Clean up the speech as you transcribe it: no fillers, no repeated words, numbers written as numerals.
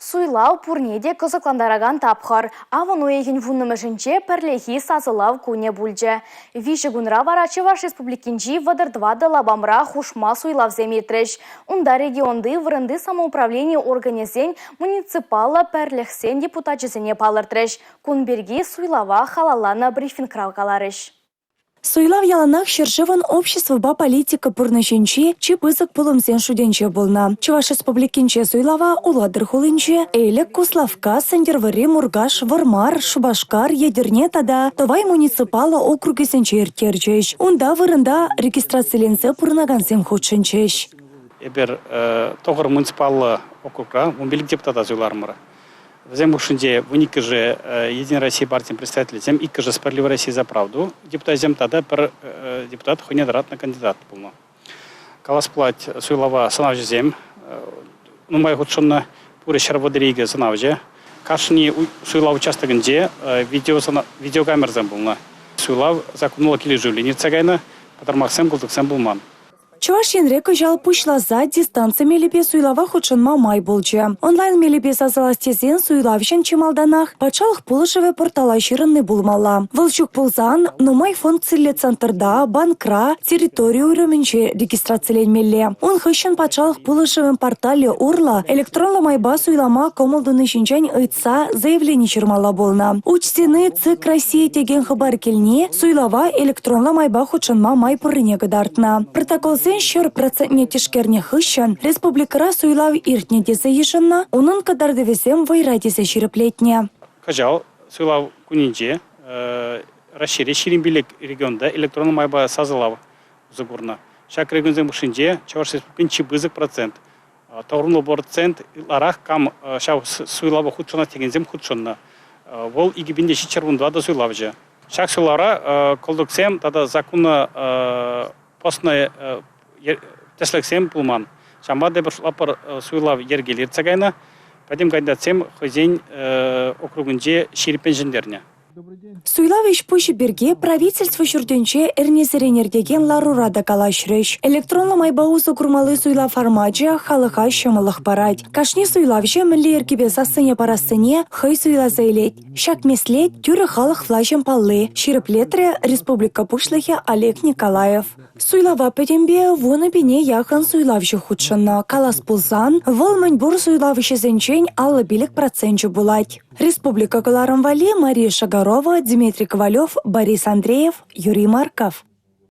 Суйлав пурне те кӑсӑклантаракан тапхӑр. Авӑн уйӑхӗн вуннӑмӗшӗнче пӗрлехи сасӑлав кунӗ пулчӗ. Виҫӗ кунра вара Чӑваш Республикинчи 34 лапамра хушма суйлавсем иртрӗҫ. Унта регионти вырӑнти самоуправлени органӗсен муниципаллӑ пӗрлӗхсен депутачӗсене палӑртрӗҫ. Кун пирки суйлава халалланӑ брифингра каларӗҫ. Суйлав яланах ҫӗршывӑн обществӑпа политика пурнӑҫӗнчи чи пысӑк пулӑмсен шутӗнче пулнӑ. Чӑваш Республикинче суйлава Улатӑр хулинче, Элӗк, Куславкка, Сӗнтӗрвӑрри, Муркаш, Вӑрмар, Шупашкар, Етӗрне тата Тӑвай муниципаллӑ округӗсенче ирттерчӗҫ. Унта вырӑнта регистрациленсе пурӑнакансем хутшӑнчӗҫ. Эпир тӑхӑр муниципаллӑ округра 15 депутата суйларӑмӑр. Вӗсем хушшинче вуниккӗшӗ Единая Россия партин представителӗсем, иккӗшӗ Справедливая Россия за правду депутачӗсем тата пӗр депутат хӑйне тӑратнӑ кандидат пулнӑ. Калас пулать, суйлава сӑнавҫӑсем нумай хутшӑннӑ, пурӗ 132 сӑнавҫӑ. Кашни суйлав участокӗнче видеокамерӑсем пулнӑ. Суйлав законлӑ килӗшӳллӗн иртсе кайнӑ, пӑтӑрмахсем, кӑлтӑксем пулман. Чӑваш Енре кӑҫал пуҫласа дистанци мелӗпе суйлава хутшӑнма май пулчӗ. Онлайн мелӗпе сасӑлас тесен суйлавҫӑн чи малтанах Патшалӑх пулӑшӑвӗ портала ҫырӑнни пулмалла. Вӑл ҫук пулсан нумай функциллӗ центрта, банкра, территори уйрӑмӗнче регистрациленмелле. Ун хыҫҫӑн патшалӑх пулӑшӑвӗн порталӗ урлӑ электронлӑ майпа суйлама кӑмӑл туни ҫинчен ыйтса заявлени ҫырмалла пулнӑ. Учтены ЦИК России текен хыпар килни Суйлава электронлӑ майпа хутшӑнма май пуррине кӑтартнӑ. Протоколсен 100 процентне тишкернӗ хыҫҫӑн республикӑра суйлав иртнӗ тесе йышӑннӑ, унӑн кӑтартӑвӗсем вӑйра тесе ҫирӗплетнӗ. Кӑҫал суйлав кунӗнче Раҫҫейре 25 регионта электронлӑ майпа сасӑлав усӑ курнӑ. Ҫак регионсем хушшинче Чӑваш Республикин чи пысӑк процент Тӑхӑрвунӑ процент ытларах кам ҫав суйлава хутшӑнас текенсем хутшӑннӑ. Вӑл 2714 суйлавҫӑ. Ҫак суйлавра кӑлтӑксем тата саккуна пӑснӑ тӗслӗхсем пулман. Ҫавӑнпа та эпир шутлатпӑр, суйлав йӗркеллӗ иртсе кайнӑ. Пӗтӗм кандидатсем хӑйсен округӗнче ҫирӗппӗн ҫӗнтернӗ. Суйлав ӗҫ-пуҫӗ пирки Правительство ҫуртӗнче эрнесерен иртекен ларура та калаҫрӗҫ. Электронлӑ майпа усӑ курмалли суйлав формачӗ халӑха ҫӑмӑллӑх парать. Кашни суйлавҫӑ мӗнле йӗркепе сассине парассине хӑй суйласа илет. Ҫак меслет тӳрӗ халӑх влаҫӗн палли, ҫирӗплетрӗ республика Пуҫлӑхӗ Олег Николаев. Суйлава пӗтӗмпе вунӑ пине яхӑн суйлавҫӑ хутшӑннӑ. Калас пулсан, вӑл мӗнпур суйлавҫӑсенчен 55 проценчӗ пулать. Республика кӑларӑм валли Мария Шагарова, Дмитрий Ковалев, Борис Андреев, Юрий Марков.